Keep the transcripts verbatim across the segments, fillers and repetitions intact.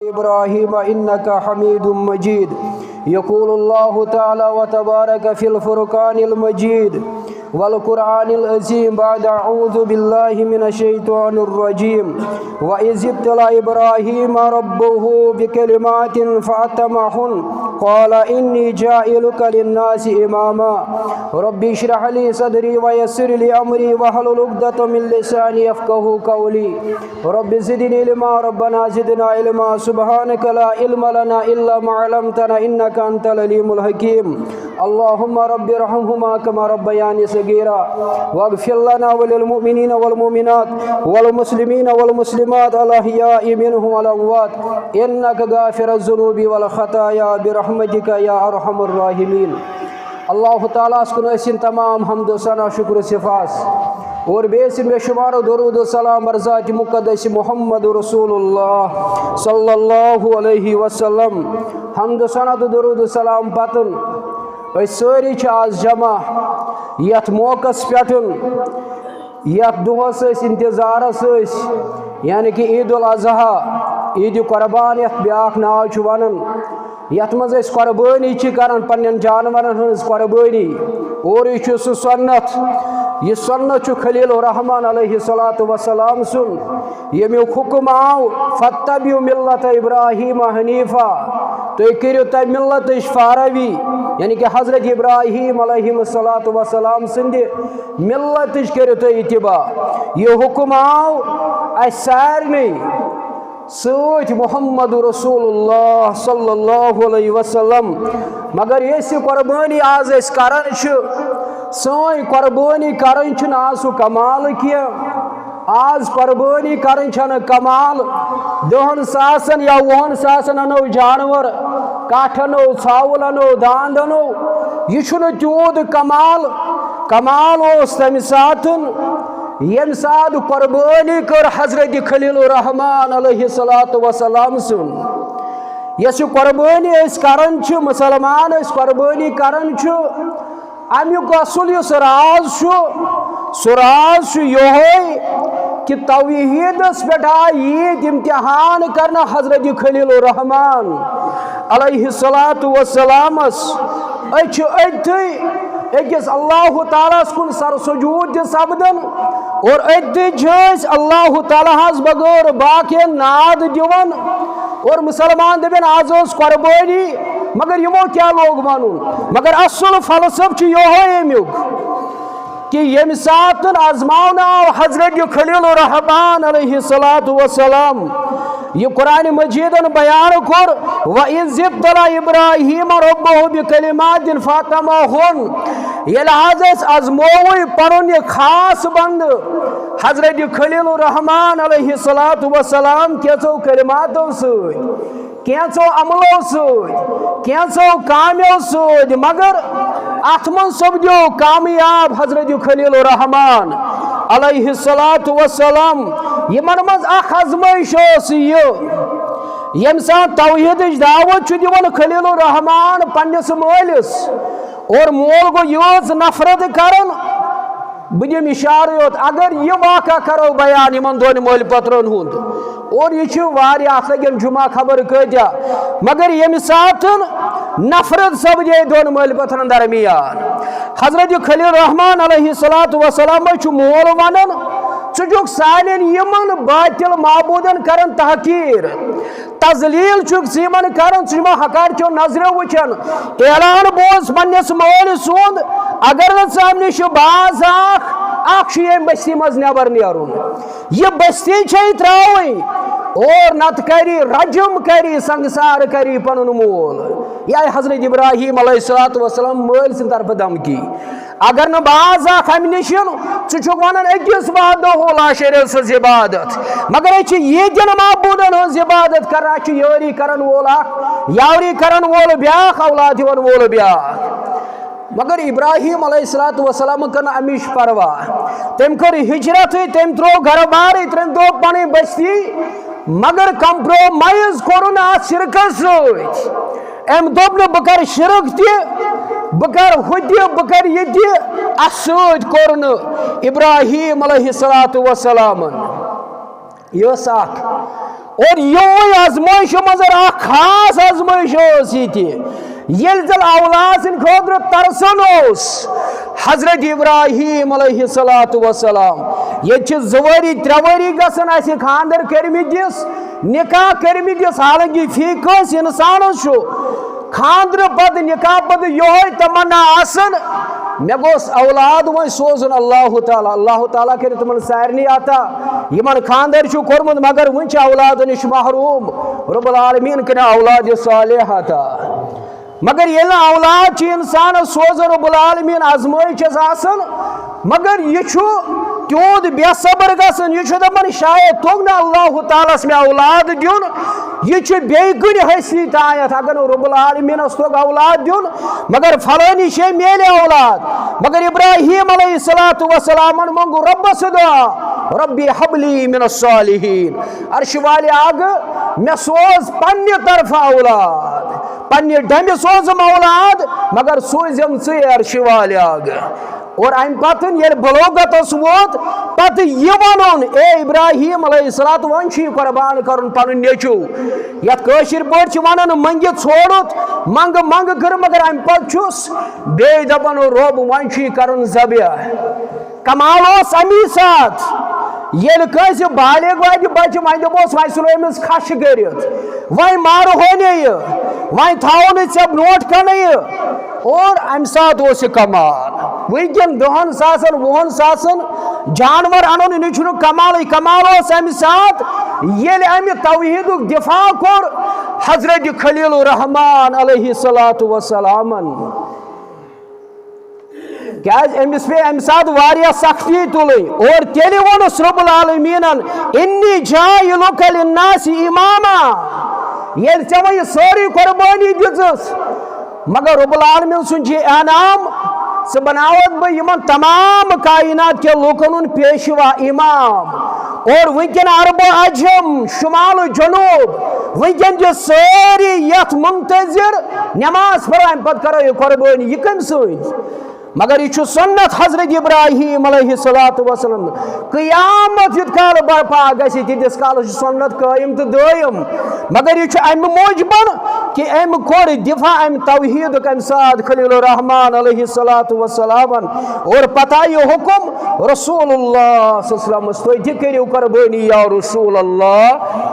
إبراهيم إنك حميد مجيد. يقول الله تعالى وتبارك في الفرقان المجيد والقرآن العظيم بعد أعوذ بالله من الشيطان الرجيم: وإذ ابتلى إبراهيم ربه بكلمات فأتمهن قال إني جاعلك للناس إماما. رب اشرح لي صدري ويسر لي أمري واحلل عقدة من لساني يفقهوا قولي. رب زدني علما، ربنا زدنا علما، سبحانك لا علم لنا إلا ما علمتنا إنك أنت العليم الحكيم. اللهم رب ارحمهما كما ربياني صغيرا، واغفر لنا وللمؤمنين والمؤمنات والمسلمين والمسلمات الأحياء منهم والأموات إنك غافر الذنوب والخطايا برحمتك يا أرحم الراحمين. اللہ تعالیٰ ہس کُن ٲسِن تمام حمد و ثنا، شکر و صفاس، اور بیٚیہِ ٲسِن بے شمار درود و سلام بر ذات مقدس محمد رسول اللہ صلی اللہ علیہ وسلم۔ حمد و ثنا تہٕ درود و سلام پتہٕ أسۍ سٲری چھِ آز جمع یتھ موقعس پٮ۪ٹھ، یتھ دۄہس أسۍ انتظارس ٲسۍ، یعنی کہ عید الاضحیٰ، عید قربان یتھ بیاکھ ناو چھُ ونان، یتھ منٛز أسۍ قربٲنی چھِ کران، پننٮ۪ن جانورن ہٕنٛز قربٲنی۔ اور یہِ چھُ سُہ سنت، یہِ سنت چھُ خلیل الرحمان علیہ الصلوۃ والسلام سُنٛد، ییٚمیُک حُکم آو، "فاتبعوا ملت ابراہیم حنیفا"، تُہۍ کٔرِو تَمہِ ملتٕچ فاروی، یعنی کہ حضرت ابراہیم علیہ الصلوۃ والسلام سٕنٛدِ ملتٕچ کٔرِو تُہۍ اتباع۔ یہِ حُکم آو اَسہِ سارنٕے سۭتۍ محمد رسول اللہ صلی اللہ علیہ وسلم۔ مگر یۄس یہِ قربٲنی آز أسۍ کران چھِ، سٲنۍ قربٲنی کرٕنۍ چھِنہٕ آز سُہ کمال کینٛہہ۔ آز قربٲنی کرٕنۍ چھَنہٕ کمال۔ دَہَن ساسَن یا وُہَن ساسَن اَنو جانور، کَٹھ اَنو، ژھاوُل اَنو، داند اَنو، یہِ چھُنہٕ تیوٗت کمال۔ کمال اوس تَمہِ ساتہٕ، ییٚمہِ ساتہٕ قربٲنی کٔر حضرت خلیل الرحمان علیہ الصلوۃ والسلام سٕنٛز۔ یۄس یہِ قربٲنی أسۍ کران چھِ، مسلمان أسۍ قربٲنی کران چھِ، اَمیُک اصل یُس راز چھُ، سُہ راز چھُ یِہوٚے کہ توحیٖدس پٮ۪ٹھ آے ییٖتۍ امتحان کرنہٕ حضرت خلیل الرحمان علیہ الصلوۃ والسلامس۔ أسۍ چھِ أتھی أکِس اللہ تعالیٰ ہس کُن سر سجود تہِ سپدان، اور أتھی چھِ أسۍ اللہ تعالیٰ ہس بغٲر باقین ناد دِوان۔ اور مسلمان دپن آز ٲس قربٲنی، مگر یِمو کیٛاہ لوگ ونُن؟ مگر اصل فلسفہٕ چھُ یِہوٚے امیُک کہ ییٚمہِ ساتہٕ آزماونہٕ آو حضرت خلیل الرحمان علیہ الصلوۃ والسلام، یہِ قرآن مجیدن بیان کوٚر، "وَإِذِ ابْتَلَىٰ إِبْرَاهِيمَ رَبُّهُ بِكَلِمَاتٍ فَأَتَمَّهُنَّ"، ییٚلہِ حض اَسہِ آزمووٕے پنُن یہِ خاص بندٕ حضرت خلیل الرحمان علیہ الصلوۃ والسلام کینٛژو کلماتو سۭتۍ، کینٛژو عملو سۭتۍ، کینٛژو کامیو سۭتۍ، مگر اتھ منٛز سپدیو کامیاب حضرت خلیل الرحمان علیہ الصلوۃ والسلام۔ یِمن منٛز اکھ آزمٲیش ٲس یہِ، ییٚمہِ ساتہٕ توحیدٕچ دعوت چھُ دِوان خلیل الرحمان پننِس مٲلِس، اور مول گوٚو یٲژ نفرت کران، بہٕ دِمہٕ اِشارٕ یوت، اگر یہِ واقعہ کرو بیان یِمن دۄن مٲلۍ پٔترن ہُنٛد، اور یہِ چھُ واریاہ، اتھ لگن جمعہ خبر کۭتیاہ، مگر ییٚمہِ ساتہٕ نفرت سپدے دۄن مٲلۍ پٔترن درمیان، حضرت خلیل الرحمان علیہ الصلوۃ والسلام چھُ مول ونان، ژٕ چھُکھ سانٮ۪ن یِمن باطل معبوٗدن کران تحقیٖر، تذلیل چھُکھ ژٕ یِمن کران، ژٕ چھُکھ یِمن حقارتیو نظریو وٕچھان۔ اعلان بوز پننِس مٲلۍ سُنٛد، اگر نہٕ ژٕ امہِ نِش باز آکھ، اکھ چھُ ییٚمہِ بستی منٛز نٮ۪بر نیرُن۔ یہِ بستی چھے ترٛاوٕنۍ، اور نتہٕ کری رجم، کری سنگسار، کری پنُن مول۔ یہِ آیہِ حضرت ابراہیم علیہ الصلوۃ والسلام مٲلۍ سٕنٛدِ طرفہٕ دھمکی۔ اگر نہٕ باز آکھ امہِ نِش، ژٕ چھُکھ ونان أکِس وحدہ لا شریک سٕنٛز عبادت، مگر أسۍ چھِ ییٚتٮ۪ن معبوٗدن ہٕنٛز عبادت کران، اَسہِ چھُ یٲری کرن وول اکھ، یاوری کرن وول بیاکھ، اولاد دِوان وول بیاکھ۔ مگر ابراہیم علیہ الصلوۃ والسلام کٔر نہٕ اَمِچ پرواہ، تٔمۍ کٔر ہجرتٕے، تٔمۍ ترٛوو گرٕ بارٕے، تٔمۍ ترٛوو پنٕنۍ بستی، مگر کمپرومائز کوٚرُن نہٕ اتھ شرکس سۭتۍ۔ أمۍ دوٚپ نہٕ بہٕ کرٕ شرک تہِ، بہٕ کرٕ ہُہ تہِ، بہٕ کرٕ یہِ تہِ۔ اتھ سۭتۍ کوٚر نہٕ ابراہیم علیہ الصلوۃ والسلامن۔ یہِ ٲس اکھ۔ اور یِموٕے آزمٲیشو منٛز اکھ خاص آزمٲیش ٲس یہِ تہِ، ییٚلہِ زن اولاد سٕنٛدِ خٲطرٕ ترسان اوس حضرت ابراہیم علیہ الصلوۃ والسلام۔ ییٚتہِ چھِ زٕ ؤری، ترٛےٚ ؤری گژھان اَسہِ خانٛدر کٔرمٕتِس، نکاح کٔرمٕتِس، حالانکہ فی کٲنٛسہِ انسانس چھُ خانٛدرٕ پتہٕ، نکاح پتہٕ یِہوٚے تمنا آسان، مےٚ گوٚژھ اولاد وۄنۍ سوزُن اللہ تعالیٰ، اللہ تعالیٰ کٔرِنۍ تِمن سارنٕے عطا، یِمن خانٛدر چھُ کوٚرمُت مگر وُنہِ چھِ اولادو نِش محروم، رب العالمین کٔرِنۍ اولاد صالح عطا۔ مگر ییٚلہِ نہٕ اولاد چھِ انسانس سوزان، رب العالمین آزمٲیش چھس آسان، مگر یہِ چھُ تیوٗت بے صبر گژھان، یہِ چھُ دپان، شاید توٚگ نہٕ اللہ تعالیٰ ہس مےٚ اولاد دیُن، یہِ چھُ بیٚیہِ کُنہِ ہستی تانٮ۪تھ۔ اگر نہٕ رب العالمینس توٚگ اولاد دیُن، مگر فلٲنی جایہِ میلہِ اولاد۔ مگر ابراہیم علیہ الصلوۃ والسلامن منٛگ رۄبس دعا، ربی حبلی من الصالحین، عرشہِ والے آگہٕ، مےٚ سوز پننہِ طرفہٕ اولاد، پننہِ ڈمہِ سوزم اولاد، مگر سوٗزم ژٕے عرشہِ والے آگہٕ۔ اور امہِ پتہٕ ییٚلہِ بلوغتس ووت، پتہٕ یہِ ونُن، اے ابراہیم علیہ الصلوۃ، وۄنۍ چھُ یہِ قربان کرُن پنُن نیٚچو۔ یتھ کٲشِر پٲٹھۍ چھِ ونان، منٛگِتھ ژھوڑُتھ، منٛگہٕ منٛگہٕ کٔر، مگر امہِ پتہٕ چھُس بیٚیہِ دپان، رۄب، وۄنۍ چھُ یہِ کرُن ذبح۔ کمال اوس امی ساتہٕ، ییٚلہِ کٲنٛسہِ بالغ واتہِ بچہِ، وۄنۍ دپوس، وۄنۍ ژھٕنو أمِس کھش کٔرِتھ، وۄنۍ مارہونے یہِ، وۄنۍ تھاوو نہٕ ژےٚ برونٛٹھ کنہٕ یہِ۔ اور امہِ ساتہٕ اوس یہِ کمال۔ وٕنکٮ۪ن دہن ساسن، وُہن ساسن جانور انُن، یہِ چھُنہٕ کمالٕے۔ کمال اوس امہِ ساتہٕ، ییٚلہِ امہِ توحیدُک دفاع کوٚر حضرت خلیل الرحمان علیہ الصلوۃ والسلامن۔ کیازِ أمِس پیٚیہِ اَمہِ ساتہٕ واریاہ سختی تُلٕنۍ۔ اور تیٚلہِ ووٚنُس رب العالمیٖنَن، "انی جاعلک للناس اماما"۔ ییٚلہِ ژےٚ وۄنۍ یہِ سٲرٕے قۄربٲنی دِژٕس، مگر رب العالمیٖن سُنٛد چھُ انعام، ژٕ بناوَتھ بہٕ یِمن تمام کائنات کٮ۪ن لوٗکن ہُنٛد پیشوا، امام۔ اور وٕنکٮ۪ن عرب و عجم، شمال و جنوب، وٕنکٮ۪ن چھِ سٲری یَتھ منتظر، نماز پرو، اَمہِ پتہٕ کرو یہِ قۄربٲنی۔ یہِ کٔمۍ سٕنٛز؟ مگر یہِ چھُ سنت حضرت ابراہیم علیہ الصلوۃ والسلام۔ قیامت یُتھ کال برپا گژھِ، تیٖتِس کالس چھُ سنت قٲیِم تہٕ دٲیِم۔ مگر یہِ چھُ امہِ موٗجوٗبن کہِ أمۍ کوٚر دفاع امہِ توحیدُک امہِ ساتہٕ خلیل الرحمان علیہ الصلوۃ والسلامن۔ اور پتہ یہِ حکم رسول اللہ صلی اللہ علیہ وسلم، تُہۍ تہِ کٔرِو قربٲنی یا رسول اللہ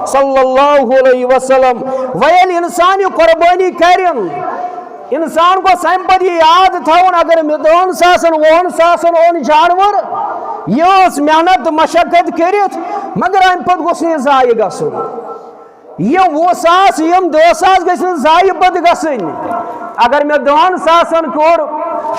صلی اللہ علیہ وسلم۔ وۄنۍ ییٚلہِ انسان یہِ قربٲنی کرن، انسان گوٚژھ امہِ پتہٕ یہِ یاد تھاوُن، اگر مےٚ دہن ساسن، وُہن ساسن اوٚن جانور، یہِ ٲس محنت تہٕ مشقت کٔرِتھ، مگر امہِ پتہٕ گوٚژھ نہٕ یہِ ضایع گژھُن۔ یِم وُہ ساس، یِم دہ ساس گٔژھۍ نہٕ ضایع پتہٕ گژھٕنۍ۔ اگر مےٚ دہن ساسن کوٚر،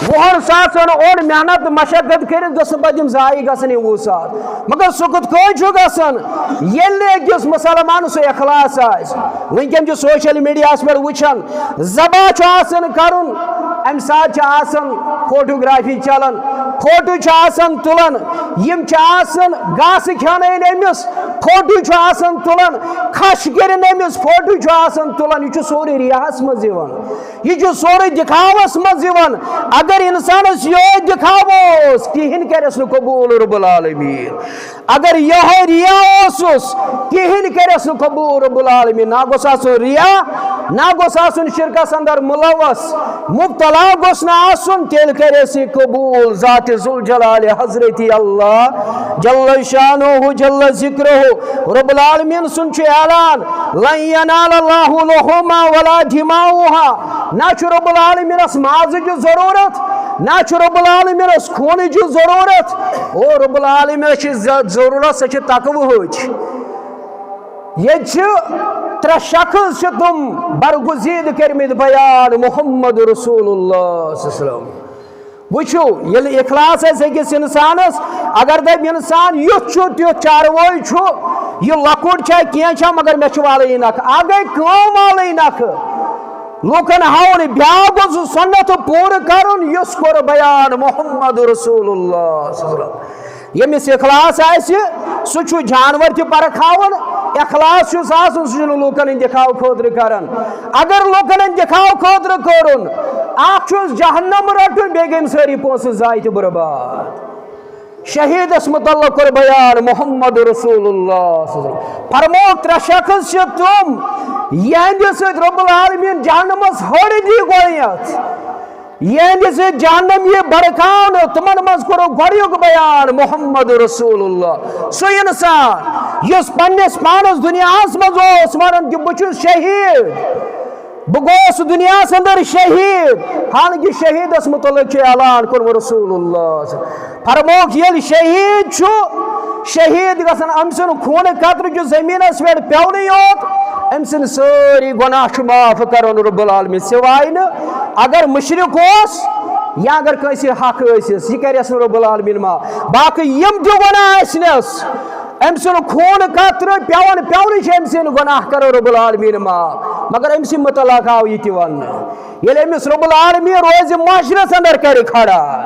وُہن ساسن اوٚن محنت تہٕ مشقت کٔرِتھ، گٔژھ نہٕ پتہٕ یِم ضایع گژھٕنۍ، یِم وُہ ساس۔ مگر سُہ کِتھ کٔنۍ چھُ گژھان؟ ییٚلہِ نہٕ أکِس مسلمانس سُہ اخلاص آسہِ۔ وٕنکٮ۪ن چھُ سوشل میڈیاہس پٮ۪ٹھ وٕچھان، ذبح چھُ آسان کرُن، امہِ ساتہٕ چھِ آسان فوٹوگرافی چلان، فوٹو چھِ آسان تُلان، یِم چھِ آسان گاسہٕ کھیانٲوِتھ أمِس، فوٹو چھِ آسان تُلان، کھش کٔرِتھ أمِس، فوٹو چھِ آسان تُلان۔ یہِ چھُ سورُے ریاہس منٛز یِوان، یہِ چھُ سورُے دِکھاوس منٛز یِوان۔ اگر انسانس یِہوٚے دِکھاوٕ اوس، کِہیٖنۍ کرٮ۪س نہٕ قبوٗل رب العالمیٖن۔ اگر یِہوٚے ریا اوسُس، کِہیٖنۍ کرٮ۪س نہٕ قبوٗل رب العالمیٖن۔ نہ گوٚژھ آسُن ریا، نہ گوٚژھ آسُن شرکس اندر ملوث، مبتلا گوٚژھ نہٕ آسُن، تیٚلہِ کرٮ۪س یہِ قبوٗل ذات ذوالجلال حضرت اللہ جل شانہ جل ذکرہ۔ رب العالمیٖن سُنٛد چھُ اعلان، "لن ینال اللہ لحومہا ولا دماؤہا"۔ نہ چھُ رب العالمیٖنس مازٕچ ضروٗرت، نہ چھُ رب العالمیٖنس خوٗنٕچ ضروٗرت۔ او رب العالمیٖنس چھِ ز-، ضروٗرت، سۄ چھِ تقوہٕچ۔ ییٚتہِ چھِ ترٛےٚ شخص چھِ تِم برگزید کٔرمٕتۍ بیان، محمد رسول اللہ صلی اللہ علیہ وسلم۔ وٕچھِو، ییٚلہِ اخلاص آسہِ أکِس انسانس، اگر دپہِ انسان یُتھ چھُ تیُتھ چاروٲے چھُ، یہِ لۄکُٹ چھا کینٛہہ چھا، مگر مےٚ چھُ والٕنۍ نکھٕ، اکھ گٔے کٲم والٕنۍ نکھٕ، لوٗکن ہاوُن، بیٛاکھ گوٚژھ سُہ سُنت پوٗرٕ کرُن یُس کوٚر بیان محمد رسول اللہ صلی اللہ علیہ وسلم۔ ییٚمِس اخلاص آسہِ، سُہ چھُ جانور تہِ پرکھاوان۔ اخلاص چھُس آسُن، سُہ چھُنہٕ لوٗکن ہٕنٛدِ دِکھاو خٲطرٕ کران۔ اگر لوٗکن ہٕنٛدِ دِکھاو خٲطرٕ کوٚرُن، اکھ چھُس جہنم رٹُن، بیٚیہِ گٔے أمۍ سٲری پونٛسہٕ ضایع تہٕ برباد۔ شہیدس متعلق کوٚر بیان محمد رسول اللہ صلی اللہ علیہ وسلم۔ فرموو، ترٛےٚ شخص چھِ تِم، یِہنٛدِ سۭتۍ رب العالمین جہنمس ہٲرِتھ دی گۄڈٕنیتھ، یِہنٛدِ سۭتۍ جہنم یی بڑکاونہٕ۔ تِمن منٛز کوٚرُکھ گۄڈٕنیُک بیان محمد رسول اللہ، سُہ انسان یُس پننِس پانس دنیاہس منٛز اوس ونان کہِ بہٕ چھُس شہید، بہٕ گوس دنیاہس اندر شہید، حالانکہ شہیدس متعلق چھُ اعلان کوٚرمُت رسول اللہ۔ فرمووُکھ، ییٚلہِ شہید چھُ، شہید گژھن، أمۍ سُنٛد خوٗنہٕ قطرٕ چھُ زٔمیٖنَس پٮ۪ٹھ پٮ۪ونٕے یوت، أمۍ سٕنٛدۍ سٲری گۄناہ چھُ معاف کران رب العالمین، سوائے نہٕ اگر مُشرِک اوس یا اگر کٲنٛسہِ حق ٲسِس، یہِ کرٮ۪س نہٕ رب العالمین معاف۔ باقٕے یِم تہِ گۄناہ ٲسنَس، أمۍ سُنٛد خوٗنہٕ قطرٕ پٮ۪وان پٮ۪ونٕے چھِ أمۍ سٕنٛدۍ گۄناہ کران رب العالمین معاف۔ مگر أمۍ سٕنٛدِ متعلق آو یہِ تہِ وننہٕ، ییٚلہِ أمِس رب العالمین روزِ محشرس اندر کرِ کھڑا،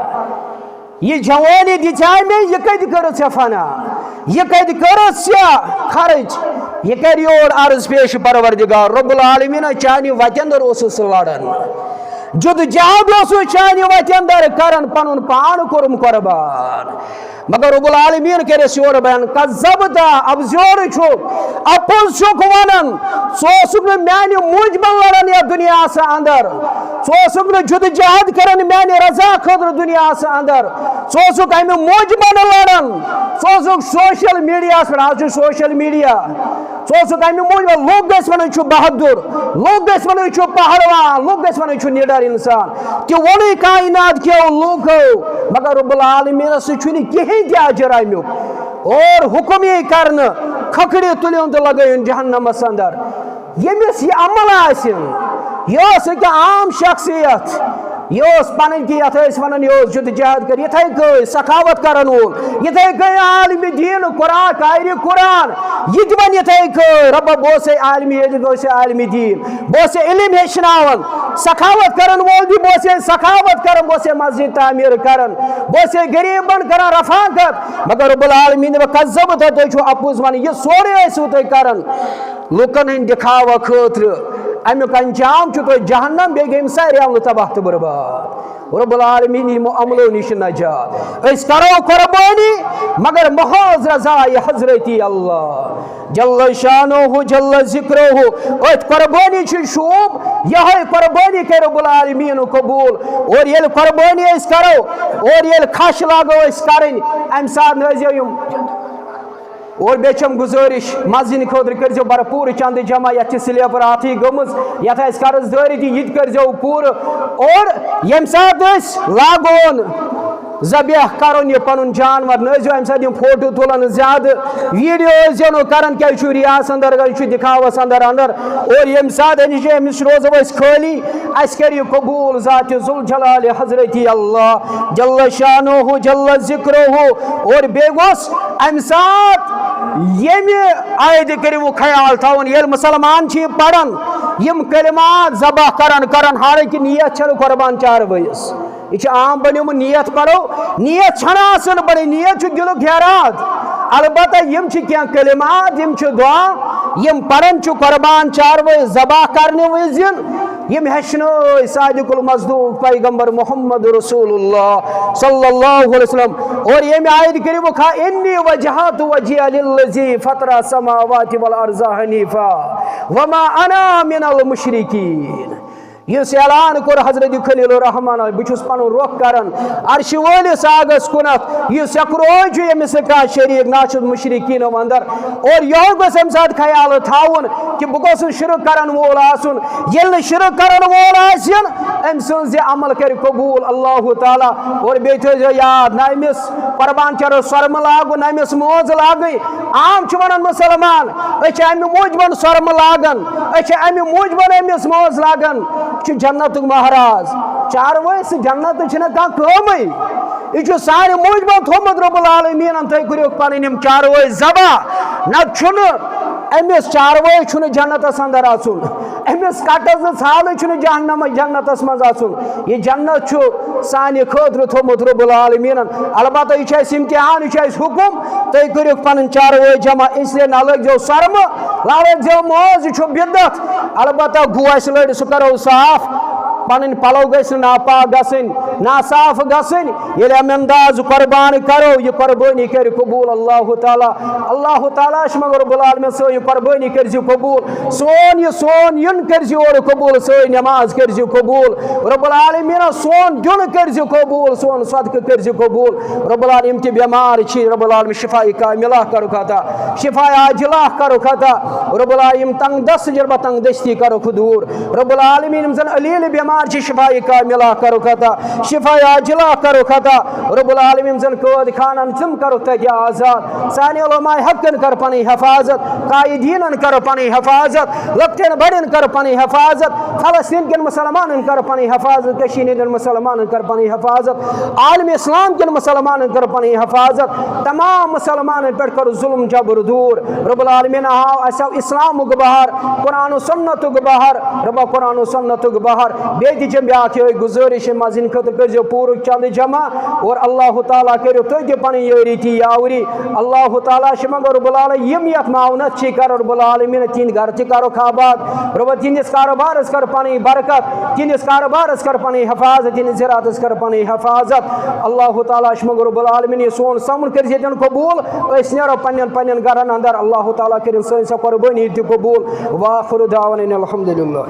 یہِ جوانی دِژے مےٚ، یہِ کتہِ کٔرٕتھ ژےٚ فنا؟ یہِ کتہِ کٔرٕتھ ژےٚ خرٕچ؟ یہِ کرِ یور عرض پیش، پروردگار رب العالمین، چانہِ وتہِ اندر اوسُس لڑان، جد جہد اوسُس چانہِ وتہِ اندر کران، پنُن پان کوٚرُم قربان۔ مگر رب العالمین کرٮ۪س یورٕ بیان، کذبت، افزیور چھُکھ، اپُز چھُکھ ونان۔ ژٕ اوسُکھ نہٕ میانہِ موٗجبن لڑان یتھ دنیاہس اندر، ژٕ اوسُکھ نہٕ جد جہد کران میانہِ رضا خٲطرٕ دنیاہس اندر، ژٕ اوسُکھ امہِ موٗجبن لڑان، ژٕ اوسُکھ سوشل میڈیاہس پٮ۪ٹھ، آز چھُ سوشل میڈیا، ژٕ اوسُکھ امہِ موٗجوٗب، لوٗکھ گژھِ ونٕنۍ چھُ بہادُر، لوٗکھ گژھِ ونٕنۍ چھُ پہلوان، لوٗکھ گژھِ ونٕنۍ چھُ نِڈر انسان۔ تہِ ووٚنُے کائنات کیو لوٗکو، مگر رب العالمینس سۭتۍ چھُنہٕ کِہیٖنۍ تہِ اجر امیُک۔ اور حکم یی کرنہٕ، کھکھرِ تُلِن تہٕ لگٲیِن جہنمس اندر۔ ییٚمِس یہِ عمل آسہِ، یہِ اوس أکیاہ عام شخصیت، یہِ اوس پنٕنۍ کہِ یتھ ٲسۍ ونان، یہِ اوس جد جہد کر، یِتھے کٔنۍ سخاوت کرن وول، یِتھے کٔنۍ عالم دین، قرآن، قاری قرآن، یہِ تہِ ونہِ یِتھے کٔنۍ، رۄبہ بہٕ اوسے عالم، ییٚلہِ بہٕ اوسے عالم دین، بہٕ اوسے علم ہیٚچھناوان، سخاوت کرن وول تہِ، بہٕ اوسے سخاوت کران، بہٕ اوسے مسجد تعمیر کران، بہٕ اوسے غریبن کران رفاقت، مگر رب العالمین وَ کذبت، تُہۍ چھِو اپُز ونان، یہِ سورُے ٲسِو تُہۍ کران۔ لوٗکن ہٕنٛدۍ دِکھاوٕ خٲطرٕ، اَمیُک انجام چھُ تۄہہِ جہنم، بیٚیہِ گٔے یِم سارے عملہٕ تباہ تہٕ برباد۔ رب العالمین یِمو عملو نِش نجات۔ أسۍ کرو قربٲنی، مگر محض رضایہِ حضرتی اللہ جل شانہ جل ذکرہ۔ أتھۍ قربٲنی چھُ شوٗب، یِہوٚے قربٲنی کرِ رب العالمین قبوٗل۔ اور ییٚلہِ قربٲنی أسۍ کرو، اور ییٚلہِ کھش لاگو أسۍ کرٕنۍ، اَمہِ ساتہٕ نہٕ ٲسۍزیو یِم اور بیٚیہِ چھم گُزٲرِش، مسجدِ خٲطرٕ کٔرۍزیو بھرپوٗر چندٕ جمع، یتھ چھِ سلیپر آتھٕے گٔمٕژ، یتھ آسہِ قرض دٲری تہِ، یہِ تہِ کٔرۍزیو پوٗرٕ۔ اور ییٚمہِ ساتہٕ أسۍ لاگون ذبیح کرُن یہِ پنُن جانور، نہ ٲسۍزیو امہِ ساتہٕ یِم فوٹو تُلان زیادٕ، ویڈیو ٲسۍزیو نہٕ کران، کیازِ چھُ ریاس اندر، یہِ چھُ دِکھاوس اندر اندر۔ اور ییٚمہِ ساتہٕ أمِس، أمِس روزو أسۍ خٲلی، اسہِ کر یہِ قبول ذات ذوالجلال حضرتی اللہ جل شانہ جل ذکرہ۔ اور بیٚیہِ گوٚژھ امہِ ساتہٕ ییٚمہِ آیتہِ کٔرِو خیال تھاوُن، ییٚلہِ مسلمان چھِ یہِ پران، یِم کلمات ذبح کران، کران، حالانکہ نیت چھنہٕ قربان چاروٲیِس۔ یہِ چھُ عام بنیومُت، نیت پرو، نیت چھنہٕ آسان بڑٕے، نیت چھُ دِلُک یراد۔ البتہ یِم چھِ کینٛہہ کلمات، یِم چھِ دعا، یِم پران چھُ قربان چاروٲے ذبح کرنہٕ وِزِ، یِم ہیٚچھنٲے صادق المصدوق پیغمبر محمد رسول اللہ صلی اللہ علیہ وسلم۔ اور ییٚمہِ آیتہِ کٔرِو کھا، انی وجہت وجہی للذی فطر السماوات والارض حنیفا وما انا من المشرکین۔ یُس اعلان کوٚر حضرت خلیل الرحمان، بہٕ چھُس پنُن رۄخ کران عرشہِ وٲلِس آگس کُنتھ، یُس یکروے چھُ، ییٚمِس نہٕ کانٛہہ شریٖک، نہ چھُ مشرکینو اندر۔ اور یِہوٚے گوٚژھ اَمہِ ساتہٕ خیال تھاوُن کہِ بہٕ گوٚژھ نہٕ شرک کرن وول آسُن۔ ییٚلہِ نہٕ شرک کرن وول آسہِ، أمۍ سٕنٛز یہِ عمل کرِ قبوٗل اللہ تعالیٰ۔ اور بیٚیہِ تھٲیزیو یاد، نہ أمِس قربان چرس سۄرمہٕ لاگُن، نہ أمِس مٲنٛز لاگٕنۍ۔ عام چھِ ونان مسلمان، أسۍ چھِ امہِ موٗجوٗبن سۄرمہٕ لاگان، أسۍ چھِ امہِ موٗجوٗبن أمِس مٲنٛز لاگان۔ یہِ چھُ جنتُک مہراز۔ چاروٲے، سُہ جنت چھِنہٕ کانٛہہ کٲمٕے۔ یہِ چھُ سانہِ موٗجوٗبن تھوٚومُت رب العالمیٖنن، تُہۍ کٔرِو پنٕنۍ یِم چاروٲے ذبح۔ نتہٕ چھُنہٕ أمِس چاروٲے چھُنہٕ جنتس اندر اژُن۔ أمِس کٹس نہٕ ژھانٕے چھُنہٕ جہنم، جنتس منٛز اژُن۔ یہِ جنت چھُ سانہِ خٲطرٕ تھوٚومُت رب العالمیٖنن۔ البتہ یہِ چھُ اَسہِ امتحان، یہِ چھُ اَسہِ حُکم، تُہۍ کٔرِو پنٕنۍ چاروٲے جمع، اس لیے نہ لٲگۍ زیو سۄرمہٕ، نہ لٲگۍ زیو مٲنٛز، یہِ چھُ بدعت۔ البتہ گوٚو اَسہِ لٔڑ، سُہ کرو صاف۔ پنٕنۍ پلو گژھِ نہٕ ناپاک گژھٕنۍ، ناصاف گژھٕنۍ۔ ییٚلہِ امہِ انداز قربان کرو، یہِ قربٲنی کرِ قبول اللہ تعالیٰ۔ اللہ تعالیٰ چھِ مگر رب العالمین سٲنۍ یہِ قربٲنی کٔرزِ قبول، سون یہِ سون یُن کٔرزِ اورٕ قبول، سٲنۍ نماز کٔرزِ قبول۔ رب العالمین سون دیُن کٔرزِ قبول، سون صدقہٕ کٔرزِ قبول۔ رب العالمین، یِم تہِ بٮ۪مار چھِ، رب العالمین شفا کاملہ کرُکھ عطا، شفا عاجلہ کرُکھ عطا۔ رب العالمین، یِم تنگ دست چھِ، رب تنگ دستی کرُکھ دور۔ رب العالمین، یِم زن علیل بٮ۪مار چھِ، شفا کاملہ کرُکھ عطا، شفا عاجلہ کرُکھ عطا۔ رب العالمین، یِم زن قٲد خانن، تِم کرُکھ تتہِ آزاد۔ سانہِ علماء حقن کر پنٕنۍ حفاظت، قائدینن کر پنٕنۍ حفاظت، لۄکٹٮ۪ن بڑٮ۪ن کر پنٕنۍ حفاظت، فلسطین کٮ۪ن مسلمانن کر پنٕنۍ حفاظت، کشمیر ہٕنٛدٮ۪ن مسلمانن کر پنٕنۍ حفاظت، عالم اسلام کٮ۪ن مسلمانن کر پنٕنۍ حفاظت، تمام مسلمانن پٮ۪ٹھ کر ظلم جبر دور۔ رب العالمین، ہاو اسہِ ہاو اسلامُک بہار، قرآن و سنتُک بہار، ربا قرآن و سنتُک بہار۔ بیٚیہِ تہِ چھم بیٛاکھ یِہوٚے گُزٲرِش، ییٚمہِ منٛز یِنہٕ خٲطرٕ کٔرزیو پوٗرٕ چندٕ جمع، اور اللہ تعالیٰ کٔرِو تُہۍ تہِ پنٕنۍ یٲری تہِ یاوری۔ اللہ تعالیٰ چھِ منٛگان رب العالمین، یِم یتھ معاونت چھِ کران، رب العالمین تِہنٛدۍ گرٕ تہِ کرُکھ آباد، رب تِہنٛدِس کاروبارس کر پنٕنۍ برکت، تِہنٛدِس کاروبارس کر پنٕنۍ حفاظت، تِہنٛدِس زراعتس کر پنٕنۍ حفاظت۔ اللہ تعالیٰ چھِ منٛگان رب العالمین، یہِ سون سمُن کٔرزِ ییٚتٮ۪ن قبول، أسۍ نیرو پننٮ۪ن پننٮ۪ن گرن اندر، اللہ تعالیٰ کٔرِن سٲنۍ سۄ قربٲنی تہِ قبول۔ وآخر دعوانا ان الحمد للہ۔